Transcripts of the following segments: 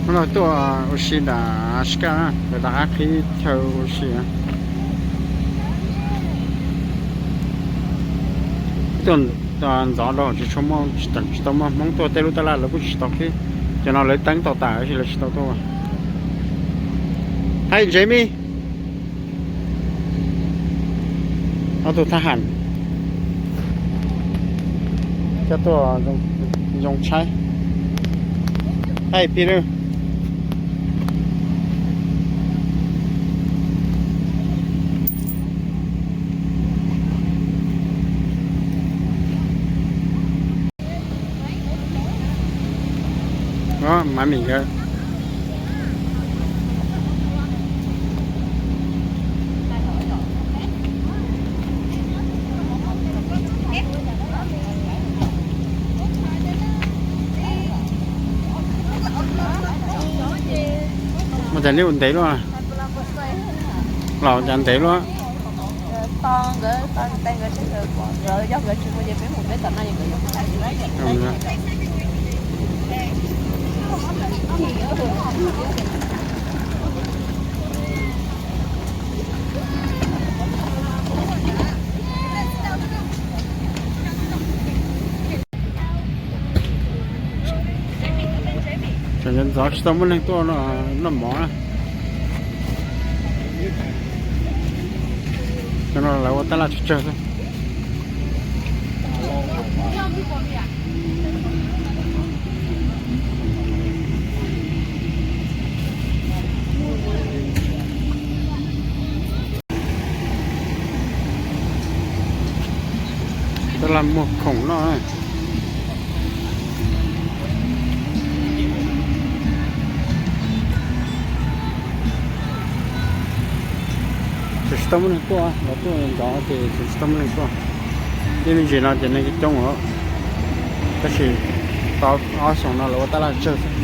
Los tuaj ua si nram Sky na, lawv rov qab qhib chaw ua si. Tuaj ntxov rau tsis tshua muaj, tsis tau muaj Hmoob tuaj, tej lub tab laj lawv kuj tsis tau qhib. Cov no lawv teeb tau tas tab sis lawv tsis tau tuaj. Hei Jamie, ob tug thab ham coj tuaj zoo tshaib. Hei Peter. Mami nkawd mus tas nej ua ntev luaj, los cas ntev luaj. Tseem ntxov tsis tau muaj neeg tuaj noj mov na. Cov no lawv ua tab laj tsawg tsawg xwb. Tab laj muag khoom noj. Tseem tsis tau muaj neeg tuaj, lawv tuaj ntxov ces tseem tsis tau muaj neeg tuaj. Ib me ntsis no ces neeg coob os, tab sis tau ob xyoos no lawv ua tab laj tsawg xwb.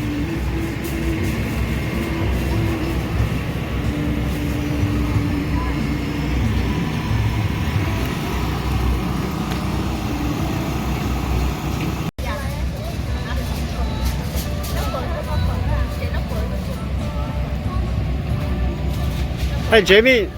Hei Jamie,